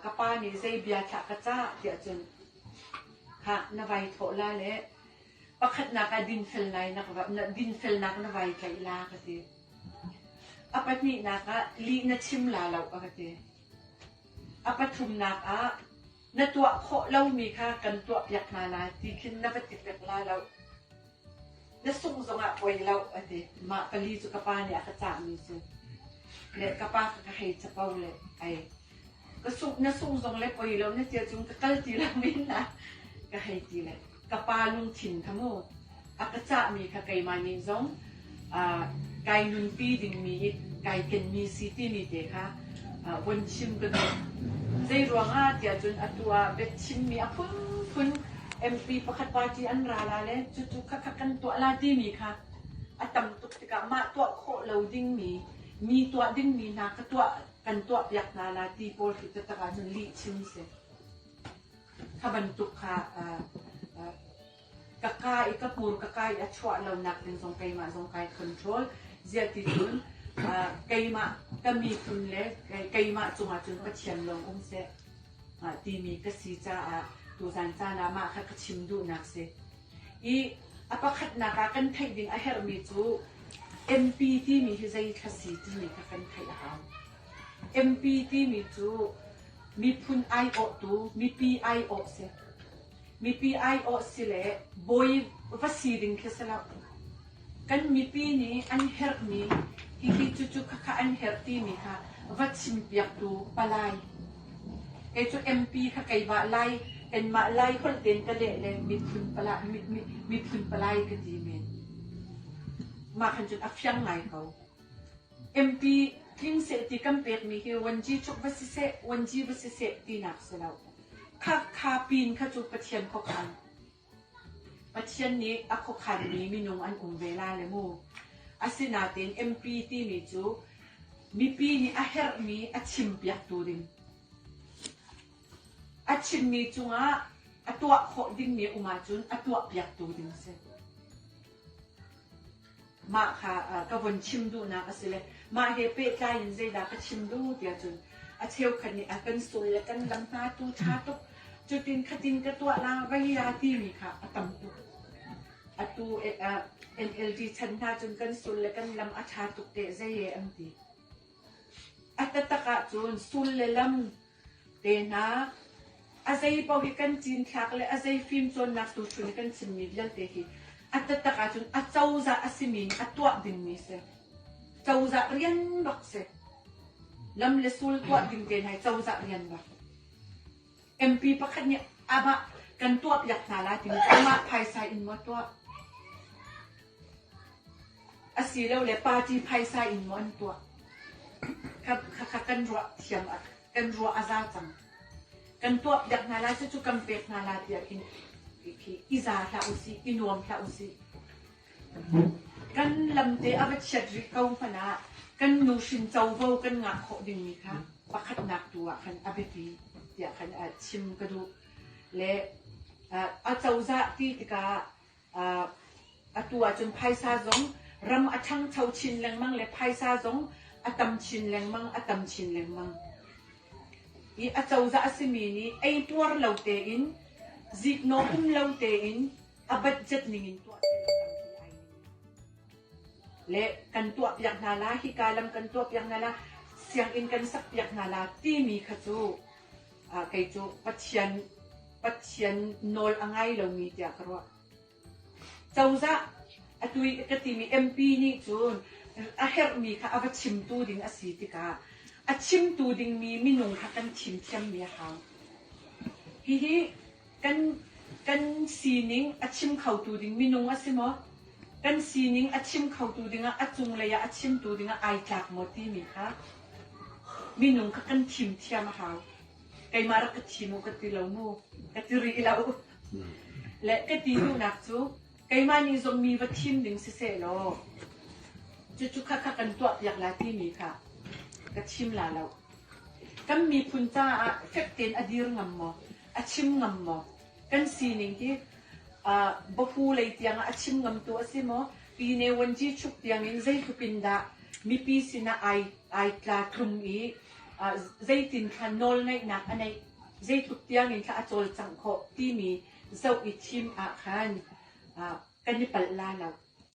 Ka pa nih zei bia thlah ka cah tiah cun khah na vai thawh la le pakhatnak ah dinfel lai na dinfelnak na vai tlaih la ka ti. A pahnihnak ah lih na chim la lo a ka ti. A pathumnak ah na tuah khawh lomi kha kan tuahpiak hna lai ti khin na va ti pek la lo. Na sungh zongah poi lo a ti. Mah pali cu ka pa nih a ka cahmi cu. Le ka pa kha ka hei capo le ai ka sungh na sungh zong le poi lo na tia cung ka kal ti lo min na ka hei ti le ka pa lungthin kha mu a ka cahmi kha keimah nih zong kai nunpi dingmi i kai kenmi si timi te kha von chim ka duh. Zei ruangah tiah cun atu ah biachimmi a phunphun MP pakhat party an ra la le cucu khakha kan tuah la timi kha a tam tuk tikah mah tuah khawh lo dingmi mi tuah dingmi hna ka tuah kan tuah piak hna la ti pawl khi taktak ahcun lih chim si. Kha bantuk kha ka ka i ka hmur ka ka i a chuah lonak ding zong keimah zong kai control ziah ti cun keimah ka miphun le keimah cungah cun Pathian lawng um seh timi ka si caah tuzan caan ah mah kha ka chim duhnak si. I a pakhatnak ah kan theih ding a herhmi cu MP timi hi zei thla si timi kha kan theih a hau. MP timi cu miphun aiawhtu mipi aiawh si. Mipi aiawh si le bawi va si ding khi si lo. Kan mipi nih an herhmi hihi cucu khakha an herh timi kha va chimpiaktu palai. Kei cu MP kha keimah Lai kanmah Lai holh tein ka leh le miphun palai, miphun palai ka ti men. Mah khan cun a fiang ngai ko. MP tling seh ti kan pekmi hi wanji chuk va siseh, wanji va siseh tinak si lo. Kha kha pin kha cu Pathian khuakhan. Pathian nih a khuakhanmi minung an um ve la le mu. Asinain MP timi cu mipi nih a herhmi a chimpiaktu ding. A chimmi cungah a tuah khawh dingmi a um ahcun a tuahpiaktu ding a si. Mah kha ka von chim duhnak a si le mah he pehtlai in zeidah ka chim duh tiah cun a cheukhat nih a kan sul le kan lam hna tu ṭha tuk cutin khatin ka tuah la vei la timi kha a tam tuk. Atu NLD chan hna cun kan sul le kan lam a ṭha tuk teh zei e an ti. A taktak ahcun sul le lam te hna a zei paoh hi kan cinthlak le a zei fimcawnnak tu chun i kan chimmi vialte hi a taktak ahcun a cozah a simi nih a tuah dingmi si. Cozah rian bak si. Lam le sul tuah ding te hna hi cozah rian bak. MP pakhat nih amah kan tuahpiak hna lai timi cu amah phaisa in maw tuah? Asilole party phaisa in maw an tuah? Kha kan ruah thiam kan ruah a za cang. Kan tuahpiak hna lai cucu kan pek hna lai tiah khin i za hlah usih, i nuam hlah usih. Kan lamte a va chiat rih ko hmanh ah kan nuhrin covo kan ngah khawh dingmi kha pakhatnak tu ah khan a biapi tiah khan chim ka duh. Le a cozah ti tikah atu ahcun phaisa zong ram a ṭhangcho chin lengmang le phaisa zong a tam chin lengmang, a tam chin lengmang. I a cozah a simi nih ei tuar lo tein, ziknawh um lo tein a budget ning in tuah seh law tampi ai ning. Le kan tuahpiak hna la, hika lam kan tuahpiak hna la, sianginn kan sakpiak hna la timi kha cu kei cu Pathian Pathian nawl a ngai lomi tiah ka ruah. Cozah atu i ka timi MP nih cun a herhmi kha a va chimtu ding a si tikah a chimtu dingmi minung kha kan thim thiammi a hau. Hihi kan kan sining a chim khotu ding minung a si maw? Kan sining a chim khotu dingah a cunglei ah a chimtu dingah ai tlak maw timi kha minung kha kan thim thiam a hau. Keimah rak ka thim u ka ti lo mu, ka ti rih lo. Le ka ti duhnak cu keimah nih zong mi va thim ding siseh law cucu kha kha kan tuahpiak la timi kha ka chim la lo. Kan miphun caah fek tein a dir ngam maw? A chim ngam maw? Kan sining hi Bahu lei tiang ah a chim ngamtu a si maw? Pine Wanji chuk tiang in zeitluk in dah mipi sinah ai ai tla tlum i. Zeitin thla nawlngeihnak a neih, zeitluk tiangin thla a cawlcangh khawh timi zoh i thim ah khan kan i palh la lo.